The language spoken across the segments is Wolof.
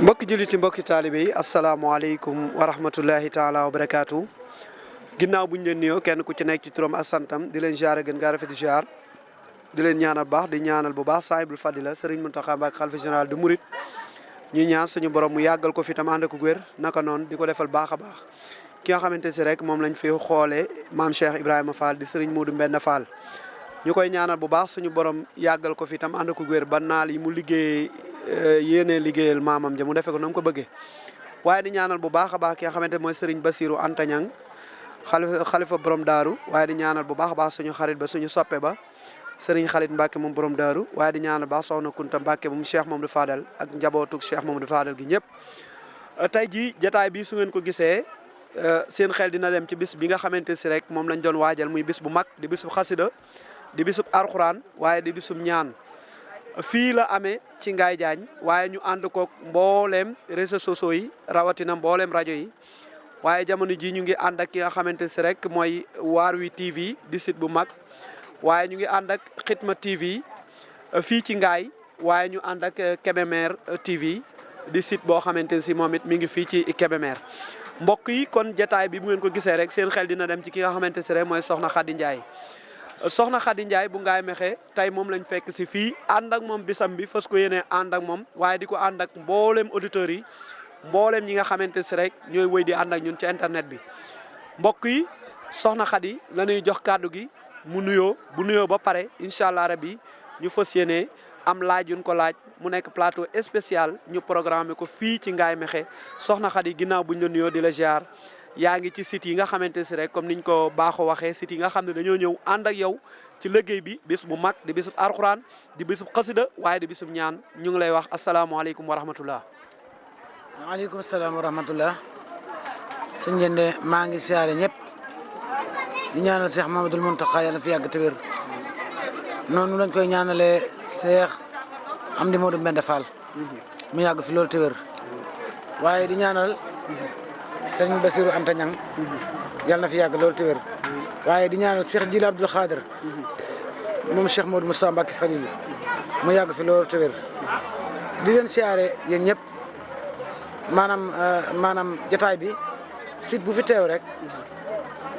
mbokki juliti mbokki taalibe yi asalaamaaleykum wa rahmatullahi taala wa barakaatu ginnaaw bu ñu leen nuyoo kenn ku ci nekk ci turam ak santam di leen ziare gën gaa rafet di ziar di leen ñaanal baax di ñaanal bu baax saahibul fadila Serigne Mountakha Mbacké xalifa général du Mouride ñu ñaan suñu borom mu yàggal ko fi tam ànd ak wér naka noonu di ko defal baax a baax ki nga xamante si rek moom lañ fi xoolee maam Cheikh Ibrahima Fall di Serigne Modou Mbenn Fall ñu koy ñaanal bu baax suñu borom yàggal ko fi tam ànd ak wér ba naal yi mu liggéey yéene liggéeyal maamam ja mu defee ko na mu ko bëggee waaye di ñaanal bu baax a baax ki nga xamante mooy Serigne Bassirou Anta Niang xalifa borom daaru waaye di ñaanal bu baax a baax suñu xarit ba suñu soppe ba Serigne Khalid Mbacke moom borom daaru waaye di ñaanal baax soxna Kunta Mbacke moom Cheikh Mamadou Fadal ak njabootug Cheikh Mamadou Fadal gi ñëpp tey jii jataay bi su ngeen ko gisee seen xel dina dem ci bis bi nga xamante si rek moom lañ doon waajal muy bis bu mag di bisub xasida di bisub arxuraan waaye di bisub ñaan fii la amee ci Ngaye Diagne waaye ñu ànd koog mbooleem réseaux sociaux yi rawatina mbooleem rajo yi waaye jamono ji ñu ngi ànd ak ki nga xamante si rek mooy waar wi TV di site bu mag waaye ñu ngi ànd ak Xitma TV fii ci Ngaye waaye ñu ànd ak Kébémer TV di site boo xamante si moom it mi ngi fii ci Kébémer mbokk yi kon jataay bi bu ngeen ko gisee rek seen xel dina dem ci ki nga xamante si rek mooy Soxna Khady Ndiaye Soxna Khady Ndiaye bu Ngaye Mékhé tey moom lañ fekk si fii ànd ak moom bisam bi fas ko yéene ànd ak moom waaye di ko ànd ak mboolem auditeurs yi mboolem ñi nga xamante si rek ñooy wëy di ànd ak ñun ci internet bi mbokk yi Soxna Khady la ñuy jox kàddu gi mu nuyoo bu nuyoo ba pare incha allah rabi ñu fas yéene am laaj yuñ ko laaj mu nekk plateau spécial ñu programmé ko fii ci Ngaye Mékhé Soxna Khady ginnaaw buñ la nuyoo di la ziar yaa ngi ci site yi nga xamante si rek comme niñ ko baaxoo waxee site yi nga xam ne dañoo ñëw ànd ak yow ci liggéey bi bis bu mag di bisub arxuraan di bisub xasida waaye di bisub ñaan ñu ngi lay wax asalaamaaleykum wa rahmatullah. waaleykum salaam wa rahmatullah. sëñ Njende maa ngi siyaare ñëpp di ñaanal Cheikh Mamadou Mountakha yàlla fi yàgg te wér noonu lañ koy ñaanalee Cheikh Amdi Modou Mbenn Fall mu yàgg fi loolu te wér waaye di ñaanal Serigne Bassirou Anta Niang yàlla na fi yàgg loolu te wér waaye di ñaanal Cheikh Jili Abdoul Khadir moom Cheikh Modou Moussa Mbacké Falilou mu yàgg fi loolu te wér di leen siyaare yéen ñëpp maanaam jataay bi site bu fi teew rek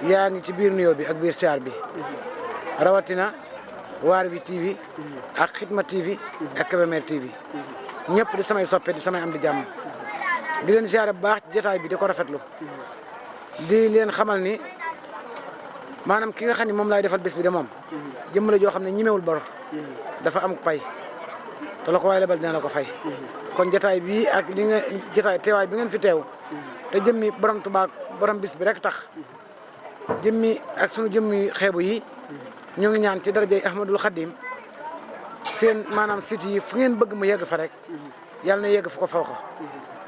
yaa ngi ci biir nuyoo bi ak biir siyaar bi rawatina waar wi TV ak Xitma TV ak Kébémer TV ñëpp di samay soppe di samay am di jàmm di leen siyaare bu baax ci jotaay bi di ko rafetlu di leen xamal ni maanaam ki nga xam ne moom laay defal bés bi de moom jëmm la joo xam ne ñimewul bor dafa am pay te la ko waay lebal dina la ko fay kon jotaay bi ak li nga jotaay teewaay bi ngeen fi teew te jëmmi borom Tuubaa borom bis bi rek tax jëmmi ak sunu jëmmi xeebu yi ñu ngi ñaan ci darajay Ahmadul Xadim seen maanaam site yi fu ngeen bëgg mu yegg fa rek yàlla na yegg fu ko foo ko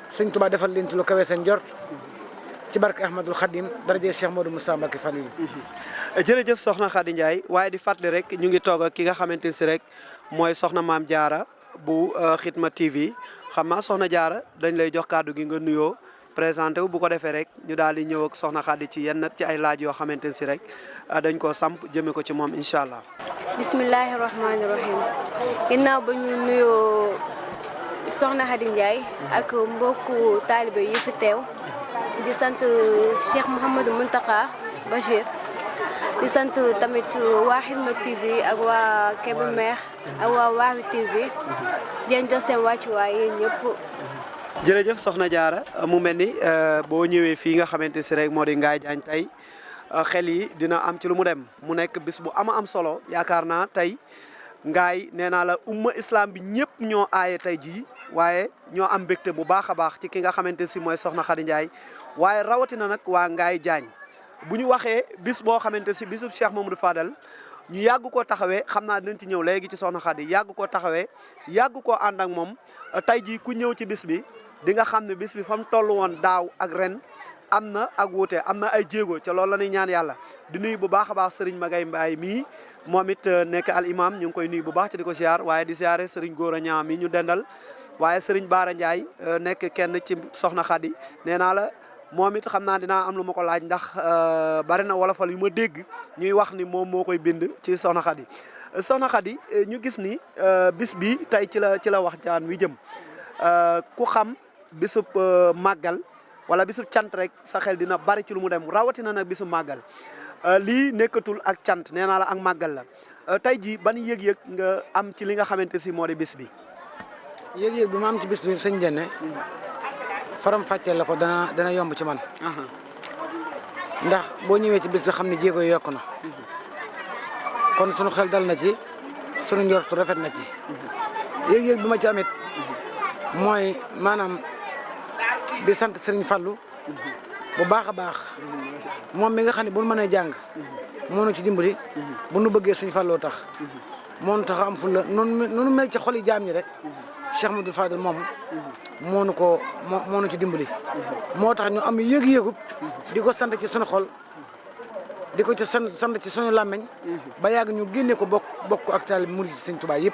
sëñ Tuubaa defal leen ci lu kawe seen jort ci barke Ahmadul Khadim darajee Cheikh Modou Moussa Mbacké Falilou. jërëjëf Soxna Khady Ndiaye waaye di fàttali rek ñu ngi toog ak ki nga xamante si rek mooy Soxna Maam Diarra bu Xitma TV xam naa Soxna Diarra dañ lay jox kàddu gi nga nuyoo présenté wu bu ko defee rek ñu daal di ñëw ak Soxna Khady ci yenn ci ay laaj yoo xamante si rek dañ koo samp jëme ko ci moom incha allah. bismillahi rahmaani rahim ginnaaw ba ñu nuyoo Soxna Khady Ndiaye ak mbokku taalibe yi fi teew di sant Cheikh Mouhamadou Mountakha Bachir di sant tamit waa Xitma TV ak waa Kébémer ak waa Waawi TV jeen jox seen wàccuwaay yéen ñëpp. jërëjëf Soxna Diarra mu mel ni boo ñëwee fii nga xamante si rek moo di Ngaye Diagne tey xel yi dina am ci lu mu dem mu nekk bis bu am solo yaakaar naa tey Ngaye nee naa la umma islam bi ñëpp ñoo aaye tey jii waaye ñoo am mbégte bu baax a baax ci ki nga xamante si mooy Soxna Khady Ndiaye waaye rawatina nag waa Ngaye Diagne bu ñu waxee bis boo xamante si bisub Cheikh Mamadou Fadal ñu yàgg koo taxawee xam naa dinañ ci ñëw léegi ci Soxna Khady yàgg koo taxawee yàgg koo ànd ak moom tey jii ku ñëw ci bis bi di nga xam ne bis bi fa mu toll woon daaw ak ren am na ak wuute am na ay jéego ca loolu la ñuy ñaan yàlla di nuyu bu baax a baax Serigne Magay Mbaye mii moom it nekk al imam ñu ngi koy nuyu bu baax ci di ko ziar waaye di ziare Serigne Gora Ñaam mi ñu dendal waaye Serigne Baara Ndiaye nekk kenn ci Soxna Khady nee naa la moom it xam naa dinaa am lu ma ko laaj ndax bari na wolofal yu ma dégg ñuy wax ni moom moo koy bind ci Soxna Khady Soxna Khady ñu gis ni bis bi tey ci la wax jaan wi jëm ku xam bisub màggal wala bisub cant rek sa xel dina bari ci lu mu dem rawatina nag bisub màggal lii nekkatul ak cant nee naa la ak màggal la tey jii ban yëg-yëg nga am ci li nga xamante si moo di bis bi. yëg-yëg bi ma am ci bis bi sëñ Jenne faram fàcceel la ko dana yomb ci man. ndax boo ñëwee ci bis bi xam ne jéego yi yokku na kon sunu xel dal na ci sunu njortu rafet na ci yëg-yëg bi ma ci amit mooy maanaam di sant Serigne Fallou bu baax a baax moom mi nga xam ne bu nu mënee jàng moo nu ci dimbali bu nu bëggee Serigne Fallou tax moo nu tax am fulla noonu mel ci xol yi jaam ñi rek Cheikh Modou Fadel moom moo nu ci dimbali moo tax ñu am yëg-yëgub di ko sant ci sunu xol di ko ci sant ci sunu làmmeñ ba yàgg ñu génne ko bokk ak taalibe murid ci Sëñ Tuubaa yëpp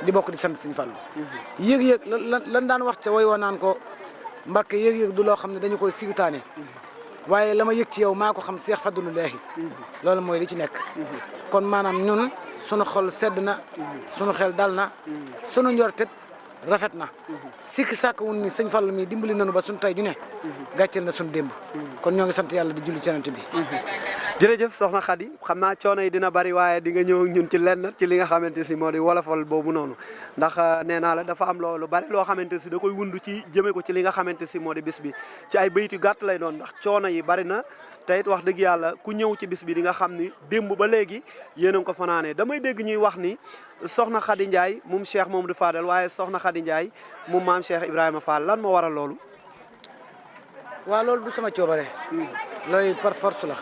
di bokk di sant Sëñ Fallu yëg-yëg lan daan wax ca way wa naan ko Mbàkke yëg-yëg du loo xam ne dañu koy siwtaane waaye la ma yëg ci yow maa ko xam Seex Fadlullaahi loolu mooy li ci nekk kon maanaam ñun sunu xol sedd na sunu xel dal na sunu njortet rafet na sikki sàkk wun ni Sëñ Fallu mi dimbali nañu ba suñu tay ju ne gàcceel na suñu démb kon ñoo ngi sant yàlla di julli ci Yonent bi jërëjëf soxna Khady xam naa coono yi dina bari waaye di nga ñëw ak ñun ci lenn ci li nga xamante si moo di wolofal boobu noonu ndax nee naa la dafa am loolu bari loo xamante si da koy wundu ci jëme ko ci li nga xamante si moo di bis bi ci ay bayit yu gàtt lay doon ndax coono yi bari na te it wax dëgg yàlla ku ñëw ci bis bi di nga xam ni démb ba léegi yéen a ngi ko fanaanee damay dégg ñuy wax ni soxna Khady Ndiaye moom Cheikh Mamadou Fadel waaye soxna Khady Ndiaye moom maam Cheikh Ibrahima Fall lan moo waral loolu. waaw loolu du sama coobare. loolu par force la.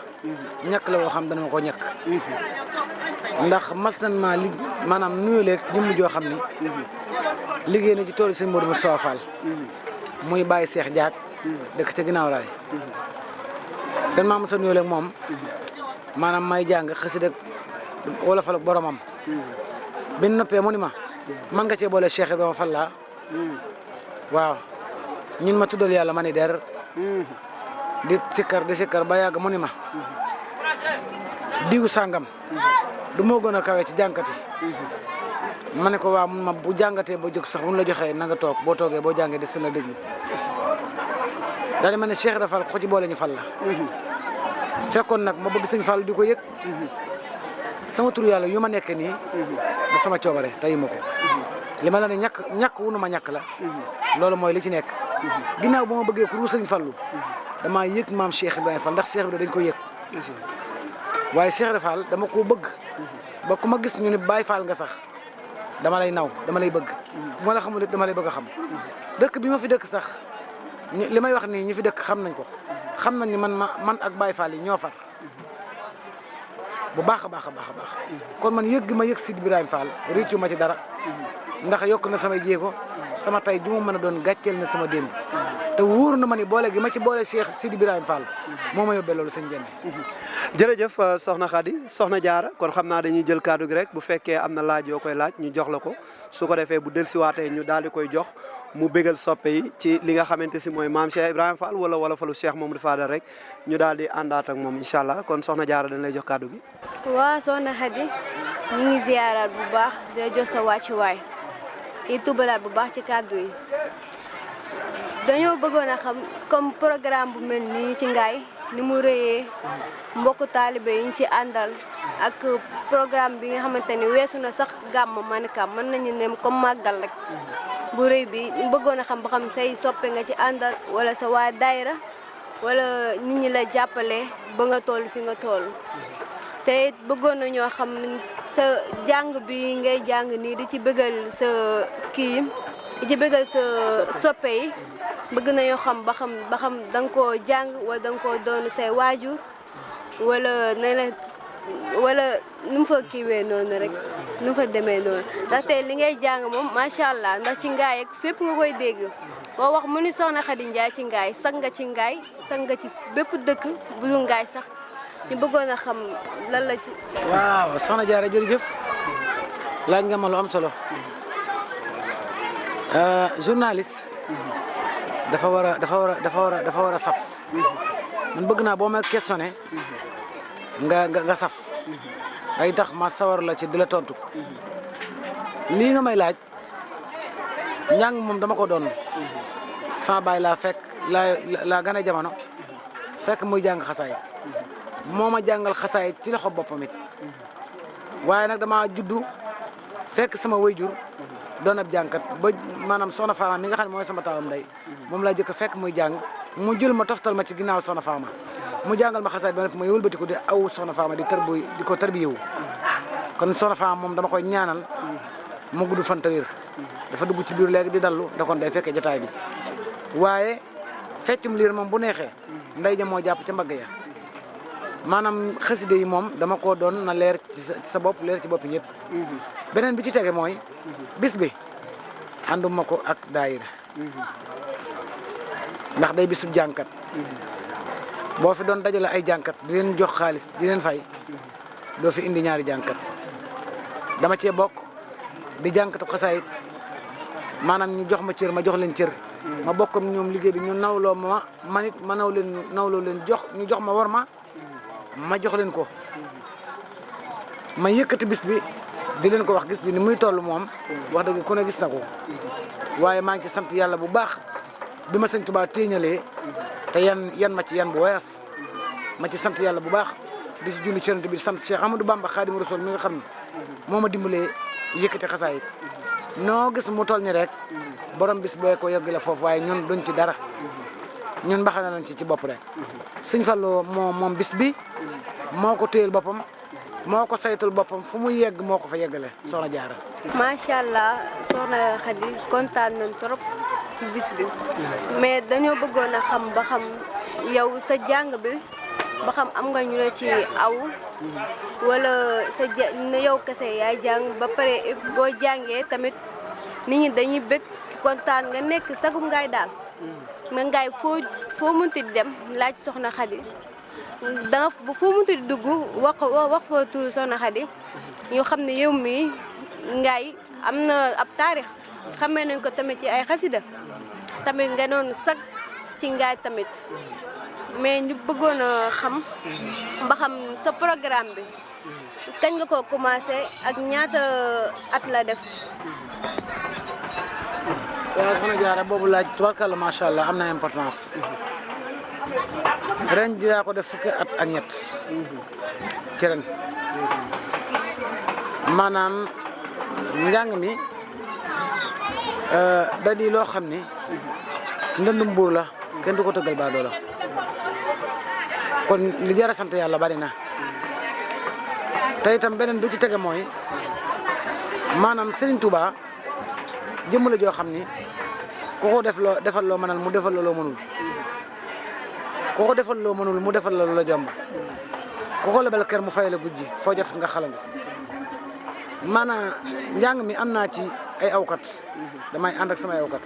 ñàkk la woo xam dana ma ko ñàkk. ndax mas nañ maa maanaam nuyu leeg jëmm joo xam ni. liggéey na ci toolu sëñ Modou Moustapha Fall. muy bàyyi Cheikh Diak. dëkk ca ginnaaw raay. dan maa mos a nuyu leeg moom. maanaam may jàng xasida wala fal ak boromam. bi ñu noppee mu ni ma. man nga cee boole Cheikh Ibrahima Fall laa. waaw ñun ma tuddal yàlla ma ni der. di sikkar ba yàgg mu ni ma digu sàngam du moo gën a kawe ci jànkat yi ma ne ko waaw mun ma bu jàngatee ba jóg sax bu ñu la joxee na nga toog boo toogee boo jàngee des na la déglu daal di ma ne Cheikh Rafal ko ci boole ñu fal la fekkoon nag ma bëgg Sëñ Fall di ko yëg sama tur yàlla yu ma nekk nii du sama coobare tayi ma ko li ma la ne ñàkk wunu ma ñàkk la loolu mooy li ci nekk ginnaaw ba ma bëggee ku Sëñ Fallu damaa yëg maam Cheikh Ibrahima Fall ndax Cheikh Ibrahima dañ ko yëg waaye Cheikh Ibrahima Fall dama koo bëgg ba ku ma gis ñu ne Baye Fall nga sax dama lay naw dama lay bëgg bu ma la xamul dama lay bëgg a xam dëkk bi ma fi dëkk sax li may wax nii ñu fi dëkk xam nañ ko xam nañ ni man ak Baye Fall yi ñoo far bu baax a baax kon man yëg ma yëg Sidi Ibrahima Fall réccu ma ci dara ndax yokk na samay jéego sama tay ju ma mën a doon gàcceel na sama démb te wóor na ma ni boole gi ma ci boole Cheikh Sidi Ibrahima Fall moo ma yóbbee loolu sëñ Jenne. jërëjëf soxna Khady soxna Diarra kon xam naa dañuy jël kaddu gi rek bu fekkee am na laaj yoo koy laaj ñu jox la ko su ko defee bu dellusiwaatee ñu daal di koy jox mu bégal soppe yi ci li nga xamante si mooy maam Cheikh Ibrahima Fall wala falu Cheikh Mamadou Fadal rek ñu daal di àndaat ak moom incha allah kon soxna Diarra dañ lay jox kaddu gi. waaw soxna Khady ñu ngi ziyaaraat bu baax di jox sa wàccuwaay di tubalaat bu baax ci kaddu yi. dañoo bëggoon a xam comme programme bu mel nii ci ngaay ni mu rëyee mbokku taalibe yi ñu ci àndal ak programme bi nga xamante ni weesu na sax gàmm maanaam mën nañu ne comme màggal rek bu rëy bi ñu bëggoon a xam ba xam say soppe nga ci àndal wala sa waa daayira wala nit ñi la jàppale ba nga toll fi nga toll te it bëggoon na ñoo xam sa jàng bi ngay jàng nii di ci bëggal sa kii di ci bëggal sa soppe yi bëgg nañoo xam ba xam da nga koo jàng wala da nga koo doon say waajur wala ne la wala nu mu fa kiiwee noonu rek nu mu fa demee noonu ndaxte li ngay jàng moom macha allah ndax ci ngaay ak fépp nga koy dégg koo wax mu ni soxna Khady Ndiaye ci ngaay sag nga ci ngaay sag nga ci bépp dëkk bu dul ngaay sax ñu bëggoon a xam lan la ci. waaw soxna Diarra jërëjëf laaj nga ma lu am solo journaliste. dafa war a saf man bëgg naa boo ma questionné nga saf day tax ma sawar la ci di la tontu lii nga may laaj njàng moom dama ko doon sama baay laa fekk laa gën a jamono fekk muy jàng xasaayit moo ma jàngal xasaayit ci loxo boppam it waaye nag dama juddu fekk sama wayjur doon ab jàngkat ba maanaam soxna Faama mi nga xam ne mooy sama taawam ndey moom laa jëkk fekk muy jàng mu jël ma toftal ma ci ginnaaw soxna Faama mu jàngal ma xasaayit ba noppi ma wëlbati ko di aw soxna Faama di ko tarbiyewu kon soxna Faama moom dama koy ñaanal mu gudd fan tawir dafa dugg ci biir léegi di dallu da kon day fekkee jotaay bi waaye feccum liir moom bu neexee nday ja moo jàpp ca mbagg ya maanaam xaside yi moom dama ko doon na leer ci sa bopp leer ci bopp ñëpp beneen bi ci tege mooy bis bi ànduma ko ak daayira ndax day bisub jànkat boo fi doon dajale ay jànkat di leen jox xaalis di leen fay doo fi indi ñaari jànkat dama cee bokk di jànkatu xasaayit maanaam ñu jox ma cër ma jox leen cër ma bokkam ñoom liggéey bi ñu nawloo ma man it ma nawloo leen jox ñu jox ma war ma jox leen ko ma yëkkati bis bi di leen ko wax gis bi ni muy toll moom wax dëgg ku ne gis na ko waaye maa ngi ci sant yàlla bu baax bi ma sëñ Tuubaa téeñalee te yan ma ci yan bu woyof ma ci sant yàlla bu baax di ci julli cërante bi sant Cheikh Amadou Bamba Xaadimu Rasuul mi nga xam ne moo ma dimbalee yëkkati xasaayit noo gis mu toll ni rek borom bis booy ko yëggale foofu waaye ñun duñ ci dara ñun mbaxana nañ ci bopp rek sëñ Fallou moom bis bi moo ko téyel boppam moo ko saytul boppam fu mu yegg moo ko fa yeggale soxna Jaara macha allah soxna Khady kontaan nañ trop ci bis bi mais dañoo bëggoon a xam ba xam yow sa jàng bi ba xam am nga ñu la ci aw wala yow kese yaay jàng ba pare boo jàngee tamit nit ñi dañuy bëgg kontaan nga nekk sagum ngaay daal nga ngaay foo mënti dem laaj soxna Khady danga bu foo mënti dugg wax fa turu soxna Khady ñu xam ne yow mi ngaay am na ab taarix xamee nañ ko tamit ci ay xasida tamit nga doon sag ci ngaay tamit mais ñu bëggoon a xam ba xam sa programme bi kañ nga ko commencé ak ñaata at la def. waaw soxna Jaara boobu laaj tubarkalla macha allah am na importance ren dinaa ko def fukki at ak ñett ci ren maanaam njàng mi da di loo xam ni ndëndum buur la kenn du ko tëggal baadoo la kon li jar a sant yàlla bari na te itam beneen bi ci tege mooy maanaam Serigne Touba jëmm la joo xam ni ku ko defal loo mënal mu defal loo mënul ku ko defal loo mënul mu defal la jomb ku ko lebal kër mu fay la guddi foo jot nga xalangu maanaam njàng mi am naa ci ay awkat damay ànd ak samay awkat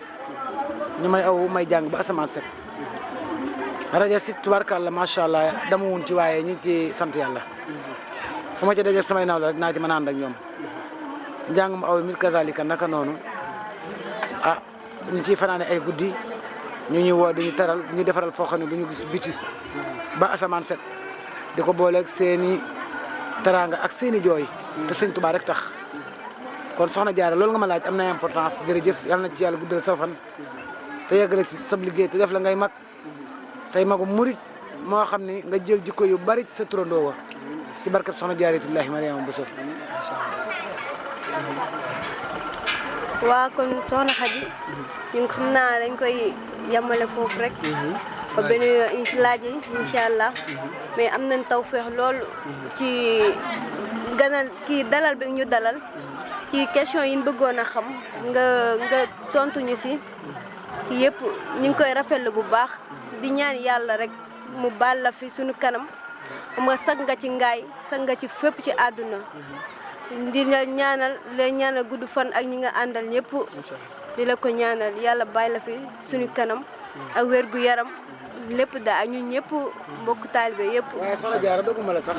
ñu may aw may jàng ba asamaan set rajo si tubarkalla macha allah dama woon ci waaye ñi ci sant yàlla fu ma ci dajee samay naaw la rek naa ci mën a ànd ak ñoom njàng mu aw mil kazalika naka noonu ah ñu ciy fanaane ay guddi ñu ñuy woo duñu teral duñu defaral foo xam ne du ñu gis biti ba asamaan set di ko booleeg seeni teraanga ak seeni jooy te sëñ Tuubaa rek tax kon soxna Jaara loolu nga ma laaj am na importance jërëjëf yàlla na ci yàlla guddal sa fan te yeggale ci sab liggéey te def la ngay mag tey magu murit moo xam ni nga jël jikko yu bari ci sa turandoo wa ci barkab soxna Jaaratullaahi Mariama Bousso waa kon soxna Khady ñun xam naa dañ koy yemale foofu rek ba benn laaj yi incha allah mais am nañ tawfeex lool ci ganal kii dalal bi ñu dalal ci question yi ñu bëggoon a xam nga tontu ñu si ci yëpp ñu ngi koy rafetlu bu baax di ñaan yàlla rek mu baal la fi suñu kanam nga sag nga ci ngaay sag nga ci fépp ci àdduna di la ñaanal gudd fan ak ñi nga àndal ñëpp di la ko ñaanal yàlla bàyyi la fi suñu kanam ak wér gu yaram lépp daal ñun ñëpp mbokk taalibe yëpp. waaye soxna Jaara dogguma la sax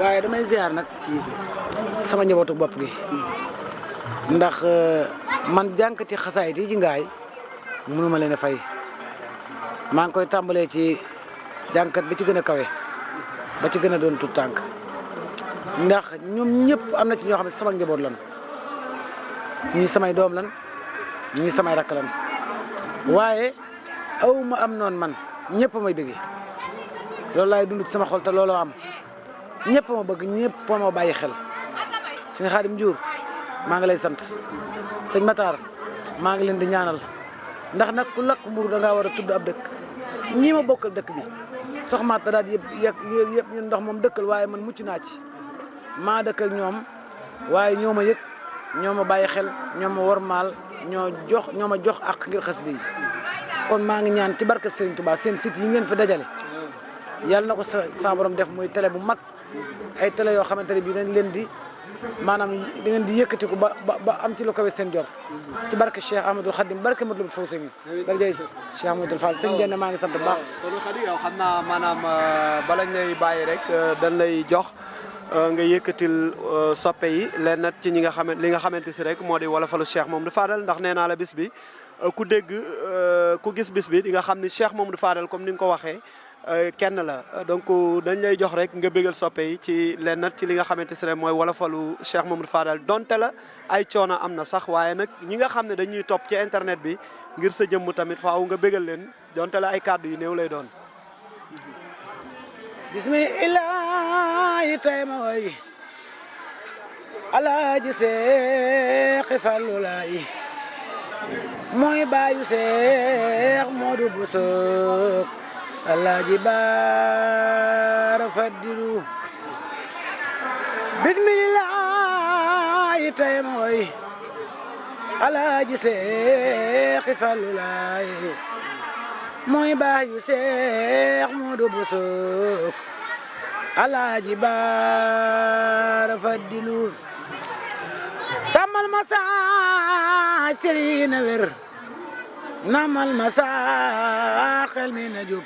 waaye damay ziar nag sama njabootu bopp gi ndax man jànkati xasaayit yi ci ngaay mënuma leen a fay maa ngi koy tàmbalee ci jànkat bi ci gën a kawe ba ci gën a doon tut tànk ndax ñoom ñëpp am na ci ñoo xam ne sama njaboot lan ñii samay doom lan ñii samay rakk lan waaye awma am noonu man ñëpp may bëgge loolu laay dund ci sama xol te looloo am ñëpp ma bëgg ñëpp ma bàyyi xel sëñ Xaadim Diour maa ngi lay sant sëñ Matar maa ngi leen di ñaanal ndax nag ku lakk mburu da ngaa war a tudd ab dëkk ñii ma bokkal dëkk bi soxmaat da daal yëpp ñun ndox moom dëkkal waaye man mucc naa ci maa dëkk ak ñoom waaye ñoo ma yëg ñoo ma bàyyi xel ñoo ma wormaal ñoo ma jox ak ngir xasida yi kon maa ngi ñaan ci barkeb Serigne Touba seen site yi ngeen fi dajale yàlla na ko sa borom def muy télé bu mag ay télé yoo xamante ne bii dañ leen di maanaam da ngeen di yëkkatiku ba am ci lu kawe seen jor ci barke Cheikh Ahmadoul Khadim barke Matlabul Fawzayni darajay Cheikh Ahmadoul Fall sëñ Diène maa ngi sant bu baax. Soxna Khady yow xam naa maanaam balañ lay bàyyi rek dañ lay jox nga yëkkatil soppe yi leen nat ci ñi nga xamante li nga xamante si rek moo di wolofalu Cheikh Mamadou Fadal ndax nee naa la bis bi ku dégg ku gis bis bi di nga xam ni Cheikh Mamadou Fadal comme ni nga ko waxee kenn la donc dañ lay jox rek nga bégal soppe yi ci leen nat ci li nga xamante si rek mooy wolofalu Cheikh Mamadou Fadal donte la ay coono am na sax waaye nag ñi nga xam ne dañuy topp ci internet bi ngir sa jëmm tamit faaw nga bégal leen donte la ay kàddu yu néew lay doon. bismillahi tay ma way alaaji Seex Fallu Laay mooy baayu Seex Moodu Buso alaaji Baara Fadilu bismillahi tay ma way alaaji Seex Fallu Laay mooy baayu Seex Moodu Buso alaaji Baara Fadilu samal ma saa cëri na wér namal ma saa xel mi na jub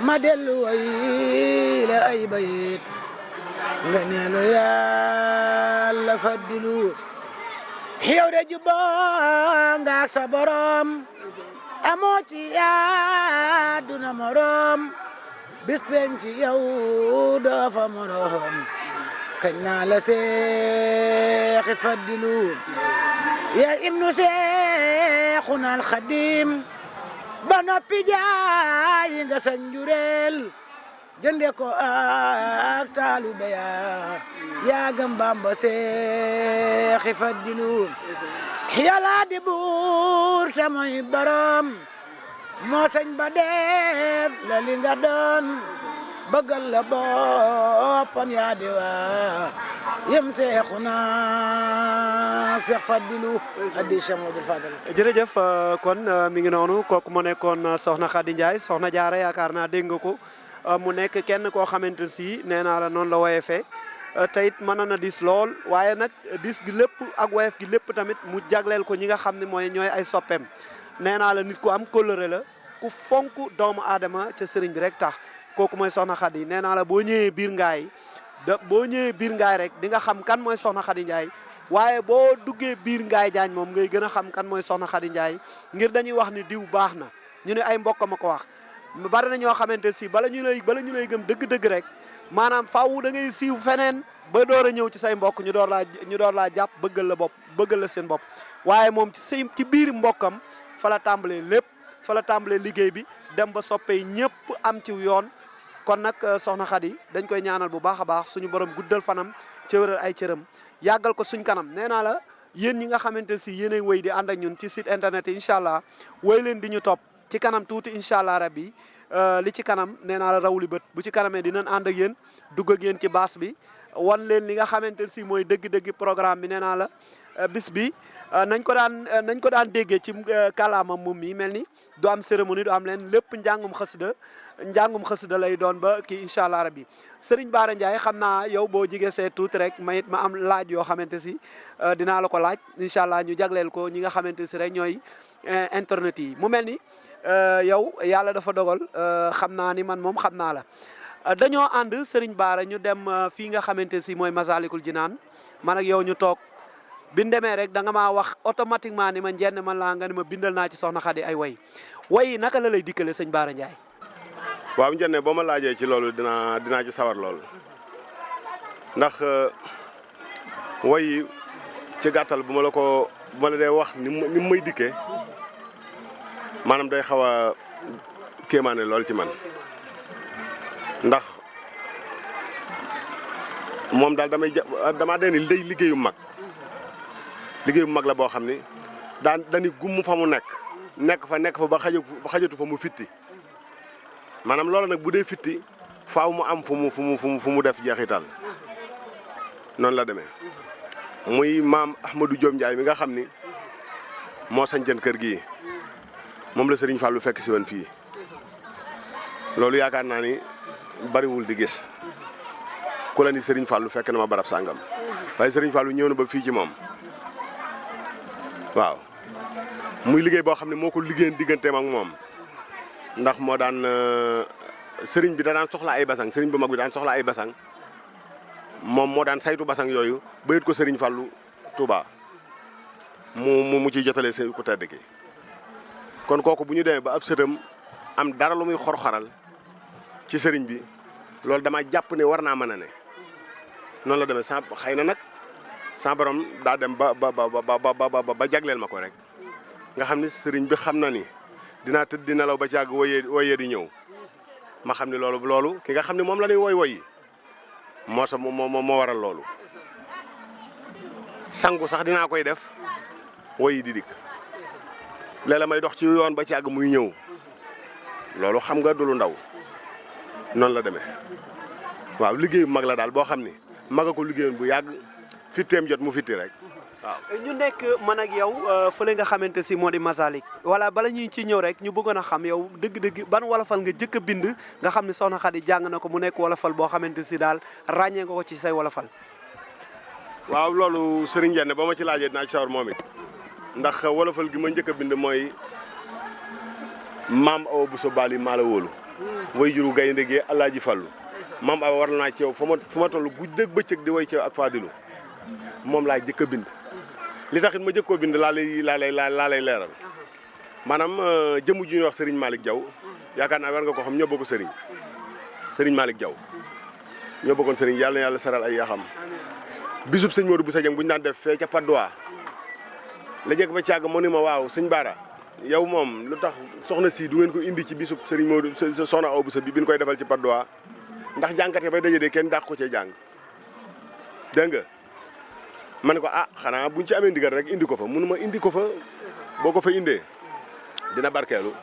ma dellu way la ay bayit nga neelu Yàlla Fadilu yow de juboo nga ak sa borom amoo ci àdduna morom bis penc yow doo fa morom kañ naa la Seexi Fadilu ya ibnu Seexunal Xadim ba noppi jaay nga sa njureel jënde ko ak taalube yaa gëm Bamba Seexi Fadilu Yàlla di buur te mooy borom moo sañ ba def la li nga doon bëggal la boppam yaa di waa yem Seexuna Seex Fadilu addi Cheikh Modou Fadal. jërëjëf kon mi ngi noonu kooku mu nekkoon Soxna Khady Ndiaye Soxna Jaara yaakaar naa dégg nga ko mu nekk kenn koo xamante si nee naa la noonu la woyefee te it mën na dis lool waaye nag dis gi lépp ak woyef gi lépp tamit mu jagleel ko ñi nga xam ne ñooy ay soppeem nee naa la nit ku am kóllëre la ku fonk doomu aadama ca sëriñ bi rek tax kooku mooy Soxna Khady nee naa la boo ñëwee biir ngaay boo ñëwee biir ngaay rek di nga xam kan mooy Soxna Khady Ndiaye waaye boo duggee biir ngaay jaañ moom ngay gën a xam kan mooy Soxna Khady Ndiaye ngir dañuy wax ni diw baax na ñu ne ay mbokk ma ko wax bari na ñoo xamante si bala ñu lay gëm dëgg-dëgg rek maanaam faaw da ngay siiw feneen ba door a ñëw ci say mbokk ñu door laa jàpp bëggal la bopp bëggal la seen bopp waaye moom ci biir mbokkam fa la tàmbalee lépp fa la tàmbalee liggéey bi dem ba soppee ñëpp am ci yoon kon nag Soxna Khady dañ koy ñaanal bu baax a baax suñu borom guddal fanam cëwëral ay cëram yàggal ko suñ kanam nee naa la yéen ñi nga xamante si yéenay wéy di ànd ak ñun ci site internet yi incha allah wéy leen di ñu topp ci kanam tuuti incha allah rabbi li ci kanam nee naa la rawli bët bu ci kanamee dinañ ànd ak yéen dugg ak yéen ci baas bi wan leen li nga xamante si mooy dëgg-dëgg programme bi nee naa la bis bi nañ ko daan déggee ci kàllaama moom mi mel ni du am cérémonie du am leen lépp njàngum xasida lay doon ba kii incha allah rabbi Serigne Bara Ndiaye xam naa yow boo jigee see tuuti rek ma am laaj yoo xamante si dinaa la ko laaj incha allah ñu jagleel ko ñi nga xamante si rek ñooy internet yi mu mel ni yow yàlla dafa dogal xam naa ni man moom xam naa la dañoo ànd Serigne Bara ñu dem fii nga xamante si mooy Masalikul Jinaan man ak yow ñu toog bi ñu demee rek da nga maa wax automatiquement ni ma njenn man laa nga ni ma bindal naa ci Soxna Khady ay way naka la lay dikkale sëñ Bara Ndiaye. waaw njenne boo ma laajee ci loolu dinaa ci sawar lool ndax way ci gàttal bu ma la dee wax ni may dikkee maanaam day xaw a kéemaane lool ci man ndax moom daal damaa deni day liggéeyu mag la boo xam ni dañu gumm fa mu nekk fa ba xajatu fa mu fitti maanaam loolu nag bu dee fitti faaw mu am fu mu def jeexital noonu la demee muy maam Ahmadou Diom Ndiaye mi nga xam ni moo sañcan kër gi moom la Serigne Fallou fekk si woon fii loolu yaakaar naa ni bariwul di gis ku la ni Serigne Fallou fekk na ma barab sàngam waaye Serigne Fallou ñëw na ba fii ci moom waaw muy liggéey boo xam ne moo ko liggéeyan digganteem ak moom ndax moo daan sëriñ bi da daan soxla ay basang sëriñ bu mag bi daan soxla ay basang moom moo daan saytu basang yooyu ba yët ko Serigne Fallou Touba mu ciy jotalee seen ku tedd ki kon kooku bu ñu demee ba ab sëtam am dara lu muy xor-xoral ci sëriñ bi loolu dama jàpp ne war naa mën a ne noonu la demee xëy na nag sa borom daa dem ba jagleel ma ko rek nga xam ni sëriñ bi xam na ni dinaa tëdd di nelaw ba ci àgg woyee di ñëw ma xam ne loolu ki nga xam ne moom la ñuy woy yi moo waral loolu sangu sax dinaa koy def woyi di dikk léeg-léeg may dox ci yoon ba ci àgg muy ñëw loolu xam nga du lu ndaw noonu la demee waaw liggéeyu mag la daal boo xam ni maga ko liggéeyoon bu yàgg fitteem jot mu fitti rek waaw. ñu nekk man ak yow fële nga xamante si moo di Masalik wala bala ñuy ci ñëw rek ñu bëggoon a xam yow dëgg-dëgg ban wolofal nga jëkk a bind nga xam ne soxna Khady jàng na ko mu nekk wolofal boo xamante si daal ràññee nga ko ci say wolofal. waaw loolu Serigne Diène ba ma ci laajee dinaa ci sawar moom it ndax wolofal gi ma njëkk a bind mooy maam Awa Bousso Bali maa la wóolu way juru gaynde gi Alaaji Fallu maam Awa war naa ci yow fu ma toll guddeeg bëccëg di way ci yow ak Fadilu moom laa jëkk a bind li taxit ma jëkk koo bind laa lay leeral maanaam jëmu ju ñuy wax Serigne Malick Diaw yaakaar naa war nga ko xam ñoo bokk Serigne Malick Diaw ñoo bokkoon Serigne yàlla saral ay yaxam bisub sëñ Modou Bousso Dieng bu ñu daan def fee ca Padoa la jëkk ba càgg mu ni ma waaw sëñ Bara yow moom lu tax soxna si du ngeen ko indi ci bisub Serigne Modou soxna Awa Bousso bi ñu koy defal ci Padoa ndax jànkat yi bay daje de kenn dàq ko cee jàng dégg nga ma ne ko xanaa buñ ci amee ndigal rek indi ko fa mënu ma indi ko fa boo ko fa indee dina barkeelu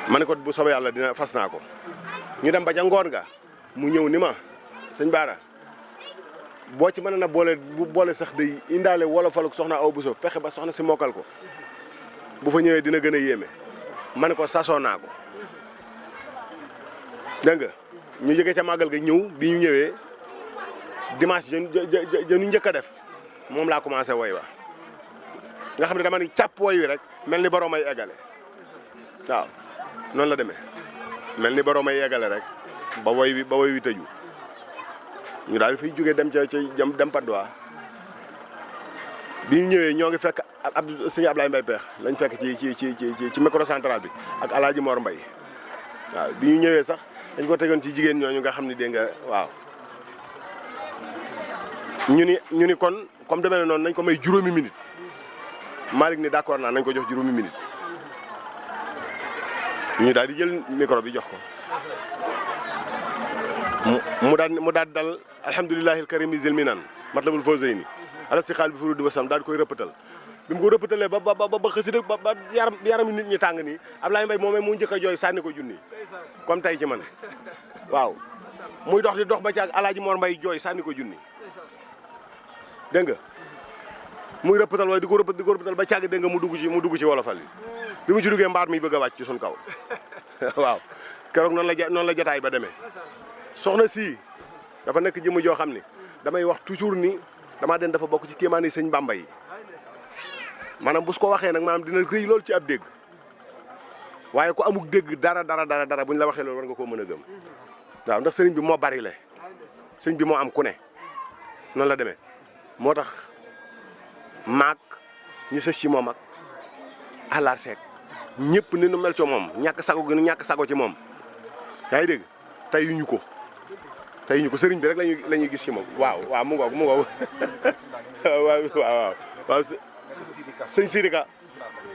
ma ne ko bu soobee yàlla dina fas naa ko ñu dem ba ca ngoon nga mu ñëw ni ma sëñ Bara boo ci mën na boole sax day indaale wolofal soxna Awa Bousso fexe ba soxna si mokkal ko bu fa ñëwee dina gën a yéeme ma ne ko sasoo naa ko dégg nga ñu jógee ca màggal ga ñëw bi ñu ñëwee dimanche jënu njëkk a def moom laa commencé woy wa nga xam ne dama ni càpp woy wi rek mel ni borom ay eggale waaw noonu la demee mel ni borom ay eggale rek ba woy wi tëju ñu daal di fay jógee dem dem Padoa bi ñu ñëwee ñoo ngi fekk sëñ Ablaye Mbaye Peex lañ fekk ci microcentral bi ak Alaaji Mor Mbaye waaw bi ñu ñëwee sax dañ ko tegoon ci jigéen ñooñu nga xam ne dégg nga waaw ñu ni kon comme demee na noonu nañ ko may juróomi minute Malick ni d'accord naa nañ ko jox juróomi minute ñu daal di jël micro bi jox ko mu daal dal alhamdulillahi alkarimi zilminan matlabul fawzayni ala si xaal bi furudi wasam daal di koy rëppatal bi mu ko rëppatalee ba xësida ba yaram nit ñi tàng nii Ablaye Mbaye moomee mu njëkk a jooy sànni ko junni comme tey ci man waaw muy dox di dox ba ci ak Alaaji Mor Mbaye jooy sànni ko junni dégg nga muy rëppatal waaye di ko rëppatal ba càgg dégg nga mu dugg ci wolofal bi mu ci duggee mbaar mi bëgg a wàcc ci suñ kaw waaw keroog noonu la jotaay ba demee soxna si dafa nekk jëmm joo xam ni damay wax toujours ni damaa den dafa bokk ci kéemaani sëñ Bamba yi maanaam bu su ko waxee nag maanaam dina rëy lool ci ab dégg waaye ku amuk dégg dara buñ la waxee loolu war nga koo mën a gëm waaw ndax sëriñ bi moo bari le sëriñ bi moo am ku ne noonu la demee moo tax maak ñi sës ci moom ak àllar seek ñëpp ni nu mel ci moom ñàkk sago ci moom yaa ngi dégg tayuñu ko sëriñ bi rek la ñuy gis ci moom waaw mu ngoog waaw sëñ Sidika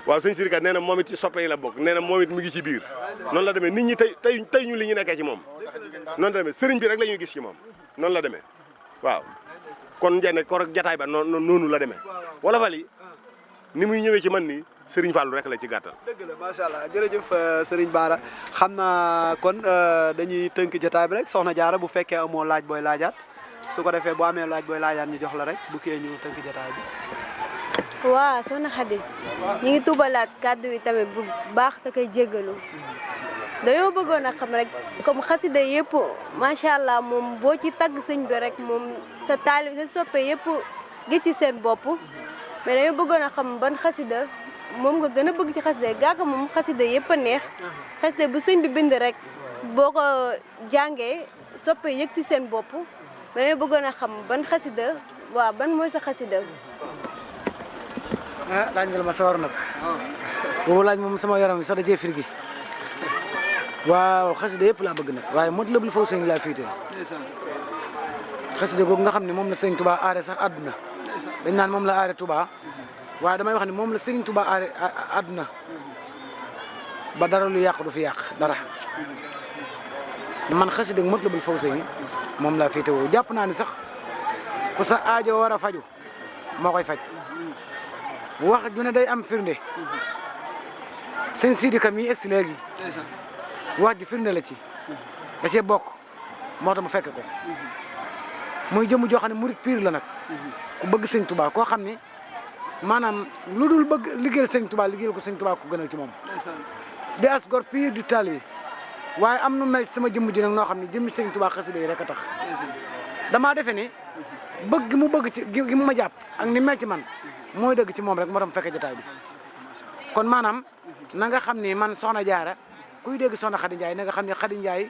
waaw sëñ Sidi Ka nee na moom it ci soppe yi la bokk nee na moom it mi ngi ci biir noonu la demee nit ñi tey ñu li ñu nekkee ci moom noonu la demee sëriñ bi rek la ñuy gis ci moom noonu la demee waaw kon njënd ko rek jataay ba noonu la demee wala fal yi ni muy ñëwee ci man nii Serigne Fallou rek la ci gàttal. dëgg la macha allah jërëjëf Serigne Bara xam naa kon dañuy tënk jotaay bi rek soxna Diarra bu fekkee amoo laaj booy laajaat su ko defee boo amee laaj booy laajaat ñu jox la rek bu kee ñu tënk jotaay bi. waaw soxna Khady ñu ngi tuubalaat kàddu yi tamit bu baax te koy jéggalu dañoo bëggoon a xam rek comme xasida yëpp macha allah moom boo ci tagg sëñ bi rek moom sa taalib sa soppe yëpp gi ci seen bopp mais dañoo bëggoon a xam ban xasida moom nga gën a bëgg ci xasida gaaka moom xasida yëpp a neex xasida bu sëñ bi bind rek boo ko jàngee soppe yëg ci seen bopp mais dañoo bëggoon a xam ban xasida waaw ban mooy sa xasida. laaj nga ma sawar nag boobu laaj moom sama yaram bi sax da cee firgi waaw xasida yëpp laa bëgg nag waaye Matlabul Fawzayni laa fiiteel xasida googu nga xam ne moom la Sëriñ Touba aare sax àdduna dañ naan moom la aare Touba waaye damay wax ne moom la Sëriñ Touba aare àdduna ba dara lu yàq du fi yàq dara man xasida Matlabul Fawzayni moom laa fiitewoo jàpp naa ni sax ku sa aajo war a faju moo koy faj wax ju ne day am firnde sëñ Sidi Ka mi egsi léegi wax ju firnde la ci da cee bokk moo tax mu fekk ko muy jëmm joo xam ne murit pire la nag ku bëgg sëñ Touba koo xam ne maanaam lu dul bëgg liggéeyal sëñ Touba liggéeyal ko sëñ Touba ko gënal ci moom di as gor pire du taalibe waaye am nu mel ci sama jëmm ji nag noo xam ne jëmmi sëñ Touba xasida yi rek a tax damaa defe ne bëgg mu bëgg ci gi mu ma jàpp ak ni mel ci man mooy dëgg ci moom rek moo tax mu fekkee jotaay bi kon maanaam na nga xam ni man soxna Diarra kuy dégg soxna Khady Ndiaye na nga xam ne Khady Ndiaye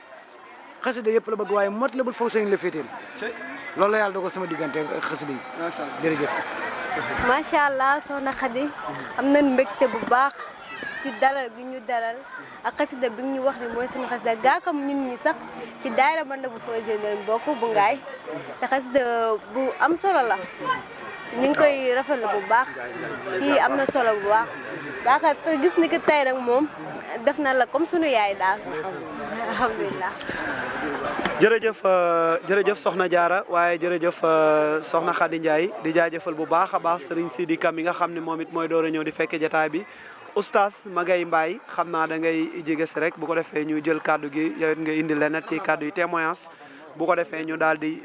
xasida yëpp la bëgg waaye Matlabul Fawzayni la féeteel loolu la yàlla dogal sama diggante xasida yi jërëjëf macha allah soxna Khady am nañ mbégte bu baax ci dalal gi ñu dalal ak xasida bi ñu wax ni mooy suñu xasida gaakam ñun ñi sax ci daayira Matlabul Fawzayni leen bokk bu ngaay te xasida bu am solo la ñu ngi koy rafetlu bu baax kii am na solo bu baax gaaka te gis ni que tey rek moom def na la comme sunu yaay daal alhamdulilah. jërëjëf soxna Diarra waaye jërëjëf soxna Khady Ndiaye di jaajëfal bu baax a baax Serigne Sidi Ka mi nga xam ne moom it mooy door a ñëw di fekke jotaay bi oustaz Magay Mbaye xam naa da ngay jege si rek bu ko defee ñu jël kaddu gi yow it nga indi leneen ci kaddu yi témoignage bu ko defee ñu daal di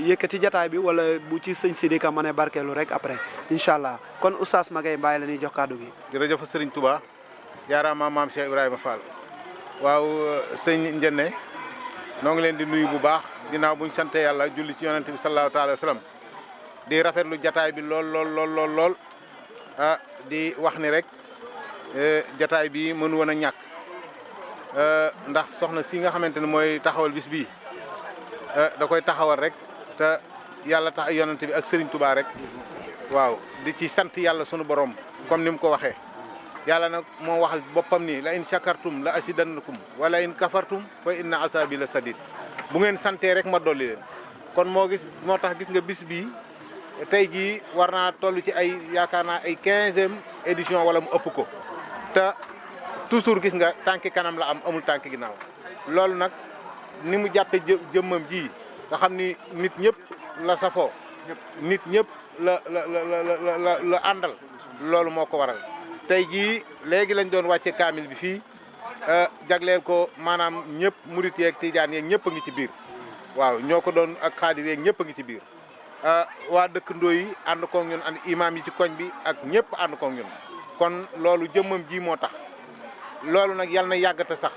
yëkkati jotaay bi wala bu ci sëñ Sidi Ka mën a barkeelu rek après incha allah kon oustaz Magay Mbaye la ñuy jox kaddu gi. jërëjëf Serigne Touba jaaraama maam Cheikh Ibrahima Fall waaw sëñ Njenne noo ngi leen di nuyu bu baax ginnaaw buñ sante yàlla julli ci yonent bi sallallahu taala wa sallam di rafetlu jataay bi lool di wax ni rek jataay bi mënu woon a ñàkk ndax soxna si nga xamante ne mooy taxawal bis bii da koy taxawal rek te yàlla tax yonent bi ak Serigne Touba rek waaw di ci sant yàlla sunu borom comme ni mu ko waxee yàlla nag moo waxal boppam ni la in shakartum la asidannakum wala in kafartum fa inna asabi la sadid bu ngeen santee rek ma dolli leen kon moo tax gis nga bis bii tey jii war naa toll ci ay yaakaar naa ay 15e édition wala mu ëpp ko te toujours gis nga tànki kanam la am amul tànki ginnaaw loolu nag ni mu jàppe jëmmam ji nga xam ni nit ñëpp la safoo nit ñëpp la àndal loolu moo ko waral tey jii léegi lañ doon wàcce kaamil bi fii jagleel ko maanaam ñëpp murit yeeg tijaan yeeg ñëpp a ngi ci biir waaw ñoo ko doon ak xaadir yeeg ñëpp a ngi ci biir waa dëkkandoo yi ànd koog ñun and imaam yi ci koñ bi ak ñëpp ànd koog ñun kon loolu jëmmam ji moo tax loolu nag yal na yàggate sax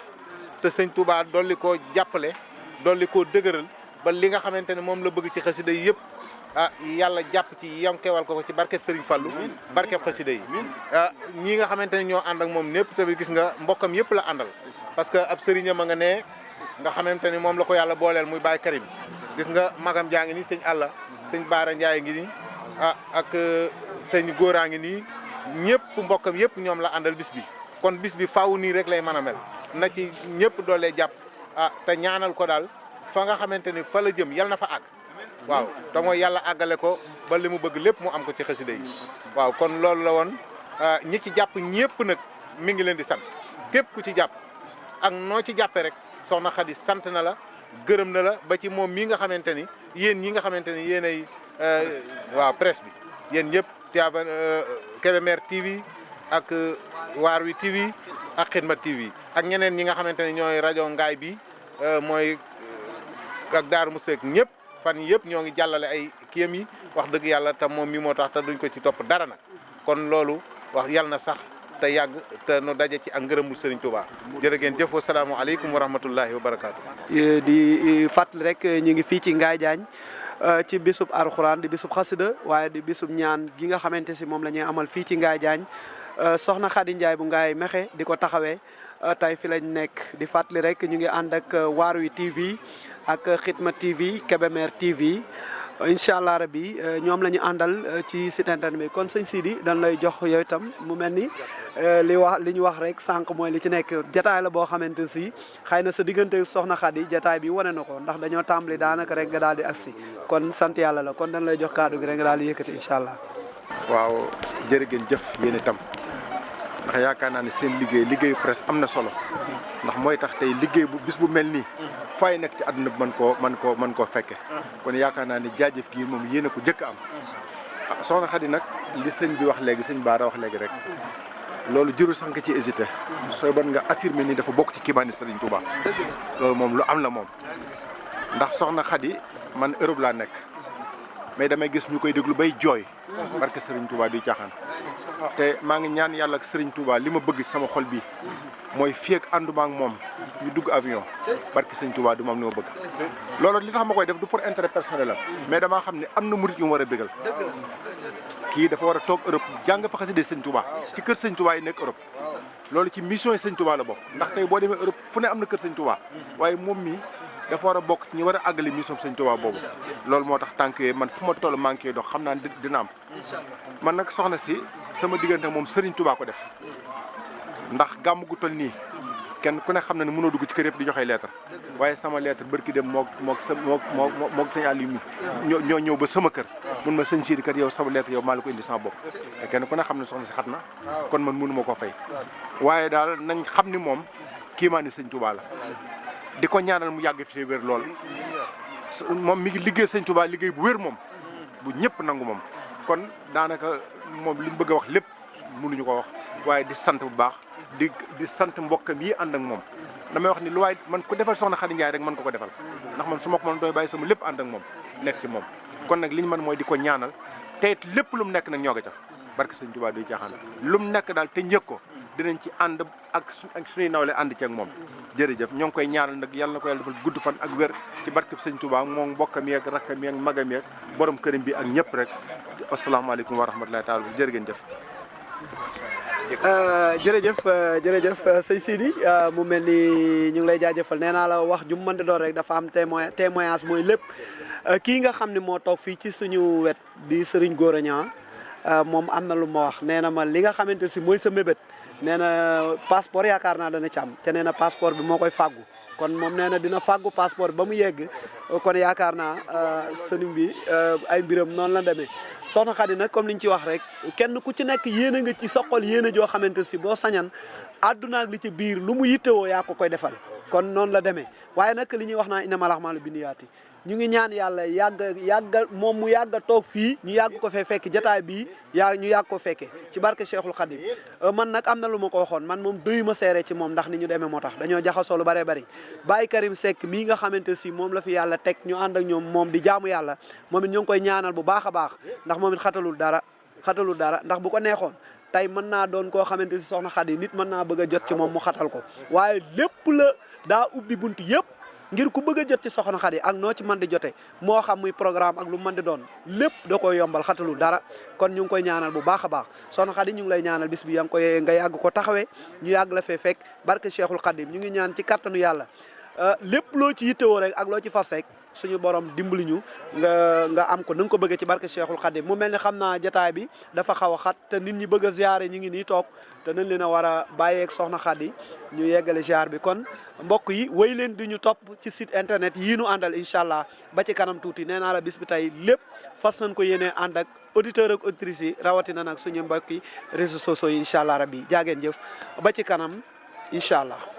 te sëñ Touba dolli koo jàppale dolli koo dëgëral ba li nga xamante ne moom la bëgg ci xasida yi yëpp yàlla jàpp ci yonkewal ko ci barkeb Serigne Fallou barkeb xasida yi ñii nga xamante ne ñoo ànd ak moom ñëpp tamit gis nga mbokkam yëpp la àndal parce que ab sëriñam a nga ne nga xamante ni moom la ko yàlla booleel muy Baye Karim gis nga magam jaa ngi nii sëñ Alla sëñ Baara Ndiaye ngi nii ak sëñ Góoraa ngi nii ñëpp mbokkam yëpp ñoom la àndal bis bi kon bis bi faaw nii rek lay mën a mel na ci ñëpp doolee jàpp te ñaanal ko daal fa nga xamante ni fa la jëm yal na fa àgg waaw te mooy yàlla àggale ko ba li mu bëgg lépp mu am ko ci xasida yi waaw kon loolu la woon ñi ci jàpp ñëpp nag mi ngi leen di sant képp ku ci jàpp ak noo ci jàppee rek soxna Khady sant na la gërëm na la ba ci moom mii nga xamante ni yéen ñi nga xamante ni yéen ay waaw presse bi yéen ñëpp Kébémer TV ak Waar wi TV ak Xidma TV ak ñeneen ñi nga xamante ni ñooy rajo Ngaay bi mooy ak Daaru Museek ñëpp fan yëpp ñoo ngi jàllale ay kiyam yi wax dëgg yàlla te moom mi moo tax te duñ ko ci topp dara nag kon loolu wax yàlla na sax te yàgg te nu daje ci ak ngërëmul Serigne Touba jërë ngeen jëf asalaamaaleykum wa rahmatullahi wa barakaatu. di fàttali rek ñu ngi fii ci Ngaye Diagne ci bisub Alxuraan di bisub xasida waaye di bisub ñaan gi nga xamante si moom la ñuy amal fii ci Ngaye Diagne soxna Khady Ndiaye bu Ngaye Mékhé di ko taxawee tey fi lañ nekk di fàttali rek ñu ngi ànd ak Waar wi TV ak Xidma TV Kébémer TV incha allah rabbi ñoom la ñu àndal ci site internet bi kon sëñ Sidi dañ lay jox yow itam mu mel ni li ñu wax rek sànq mooy li ci nekk jataay la boo xamante si xëy na sa diggante soxna Khady jataay bi wane na ko ndax dañoo tàmbali daanaka rek nga daal di agsi kon sant yàlla la kon dañ lay jox kaddu gi rek nga daal di yëkkati incha allah. waaw jërë ngeen jëf yéen itam ndax yaakaar naa ne seen liggéeyu presse am na solo ndax mooy tax tey liggéey bu bis bu mel nii fay nekk ci àdduna bi mën koo fekke kon yaakaar naa ne jaajëf gi moom yéen a ko jëkk am soxna Khady nag li sëñ bi wax léegi sëñ Baara wax léegi rek loolu jërul sax nga ci hésité sooy ban nga affirmer ni dafa bokk ci kiimaani Serigne Touba loolu moom lu am la moom ndax soxna Khady man Europe laa nekk mais damay gis ñu koy déglu bay jooy barke Serigne Touba duy caaxaan te maa ngi ñaan yàlla ak Serigne Touba li ma bëgg sama xol bi mooy fii ak ànduma ak moom ñu dugg avion barke Serigne Touba du ma am li ma bëgg loolu li tax ma koy def du pour intérêt personnel la mais damaa xam ne am na murit yu mu war a bégal kii dafa war a toog Europe jàng fa xasida Serigne Touba ci kër Serigne Touba yi nekk Europe loolu ci mission yi Serigne Touba la bokk ndax tey boo demee Europe fu ne am na kër Serigne Touba waaye moom mi dafa war a bokk ci ñi war a àggali mission Serigne Touba boobu loolu moo tax tànk yooyu man fu ma toll maa ngi koy dox xam naa dina am man nag soxna si sama diggante moom Serigne Touba ko def ndax gàmm gu toll nii kenn ku ne xam na ne mënoo dugg ci kër yëpp di joxe lettre waaye sama lettre bërki dem mook sëñ Aliou mi ñoo ñëw ba sama kër mun ma sëñ Sidi kat yow sama lettre yow maa la ko indi sama bopp te kenn ku ne xam ne soxna si xat na kon man mënu ma koo fay waaye daal nañ xam ni moom kiimaani sëñ Touba la di ko ñaanal mu yàgg fi wér lool moom mi ngi liggéey sëñ Touba liggéey bu wér moom bu ñëpp nangu moom kon daanaka moom liñ bëgg a wax lépp mënuñu ko wax waaye di sant bu baax di sant mbokkam yi ànd ak moom damay wax ni lu waay man ku defal soxna Khady Ndiaye rek man ko defal ndax man su ma ko mën doy bàyyi sama lépp ànd ak moom nekk ci moom kon nag li ñu mën mooy di ko ñaanal te it lépp lu mu nekk nag ñoo ko tax barke sëñ Touba duy caaxaan lu mu nekk daal te njëkk ko dinañ ci ànd ak suñuy nawle ànd ci ak moom jërëjëf ñoo ngi koy ñaanal nag yàlla na ko yàlla defal gudd fan ak wér ci barkeb sëñ Touba moom mbokkam yeeg rakkam yeeg magam yeeg borom këram bi ak ñëpp rek asalaamaaleykum wa rahmatulahi taala jërë ngeen jëf jërëjëf sëñ Sidi mu mel ni ñu ngi lay jaajëfal nee naa la wax ju mu mën di doon rek dafa am témoignage mooy lépp kii nga xam ne moo toog fii ci suñu wet di Serigne Gora Niang moom am na lu ma wax nee na ma li nga xamante si mooy sa mébét nee na passeport yaakaar naa dana ci am te nee na passeport bi moo koy fàggu kon moom nee na dina fàggu passeport ba mu yegg kon yaakaar naa sëriñ bi ay mbiram noonu la demee soxna Khady nag comme li ñu ci wax rek kenn ku ci nekk yéene nga ci soxol yéene joo xamante si boo sañan àdduna ak li ci biir lu mu yittewoo yaa ko koy defal kon noonu la demee waaye nag li ñuy wax naa innamal a'maalu binniyaati ñu ngi ñaan yàlla yàgg moom mu yàgg a toog fii ñu yàgg ko fee fekk jataay bii ñu yàgg ko fekkee ci barke Cheikhul Khadim man nag am na lu ma ko waxoon man moom doyu ma seere ci moom ndax ni ñu demee moo tax dañoo jaxasoo lu bëree bëri Baye Karim Seck mii nga xamante si moom la fi yàlla teg ñu ànd ak ñoom moom di jaamu yàlla moom it ñu ngi koy ñaanal bu baax a baax ndax moom it xatalul dara ndax bu ko neexoon tey mën naa doon koo xamante si soxna Khady nit mën naa bëgg a jot ci moom mu xatal ko waaye lépp la daa ubbi bunt yëpp ngir ku bëgg a jot ci soxna Khady ak noo ci mën di jote moo xam muy programme ak lu mën di doon lépp da koy yombal xatalul dara kon ñu ngi koy ñaanal bu baax a baax soxna Khady ñu ngi lay ñaanal bis bi nga yàgg ko taxawee ñu yàgg la fee fekk barke Cheikhul Khadim ñu ngi ñaan ci kattanu yàlla lépp loo ci yittewoo rek ak loo ci fas rek suñu borom dimbali ñu nga am ko na nga ko bëggee ci barke Cheikhul Khadim mu mel ni xam naa jotaay bi dafa xaw a xat te nit ñi bëgg a ziare ñi ngi nii toog te nañ leen a war a bàyyeeg soxna Khady ñu yeggale ziar bi kon mbokk yi wéy leen di ñu topp ci site internet yii nu àndal incha allah ba ci kanam tuuti nee naa la bis bi tey lépp fas nañ ko yéene ànd ak auditeur ak auditrices yi rawatina nag suñu mbokk yi réseaux sociaux yi incha allah rabbi jaageen jëf ba ci kanam incha allah